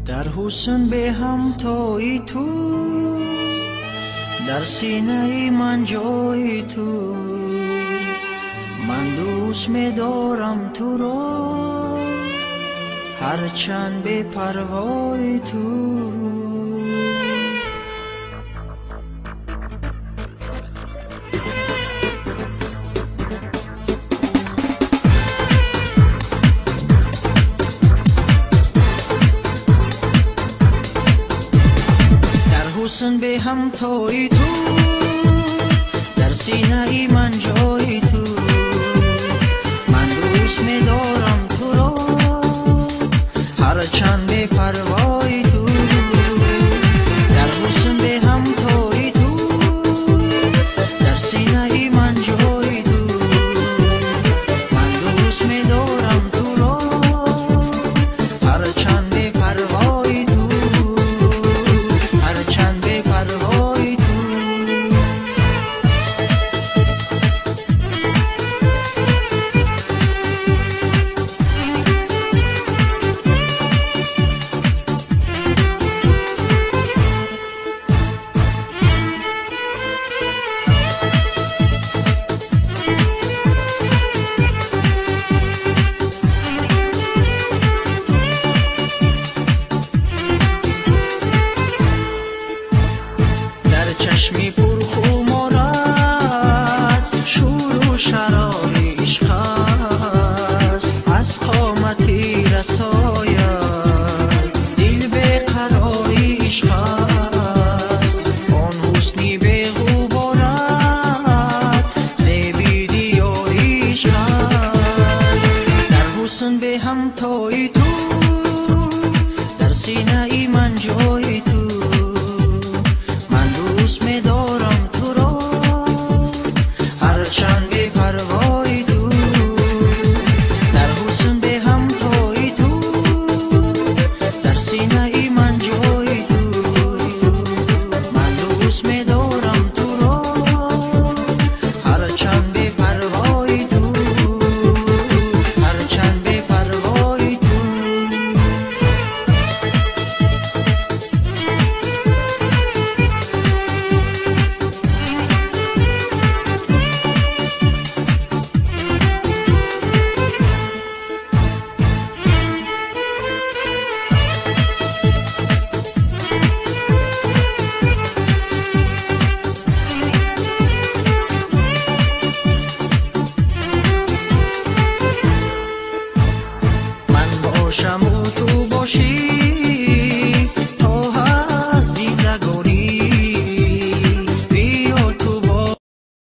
Дар ҳусн бе ҳамтои ту, дар синаи ман ҷои ту. Ман дӯст медорам туро, ҳарчанд бепарвои ту. Ҳусн бе ҳамтои ту, дар синаи ман ҷои ту. Ман дӯст медорам туро, ҳарчанд бепарвои ту. Дар ҳусн бе ҳамтои ту, дар синаи ман ҷои ту. Ман дӯст медорам туро, ҳарчанд бепарвои ту. Ҳарчанд бепарвои ту. Дар чашми пурхуморат шӯру шарори ишқ аст. Аз қомати расоят дил беқарори ишқ аст. Он ҳусни беғуборат зеби диёри ишқ аст. Дар ҳусн бе ҳамтои ту, дар синаи ман ҷои ту. Ман дӯст медорам туро, ҳарчанд бепарвои ту. Дар ҳусн бе ҳамтои ту, дар синаи ман ҷои ту. Ман дӯст медорам туро, ҳарчанд бепарвои ту. Ҳарчанд бепарвои ту. Ман бошаму ту бошӣ.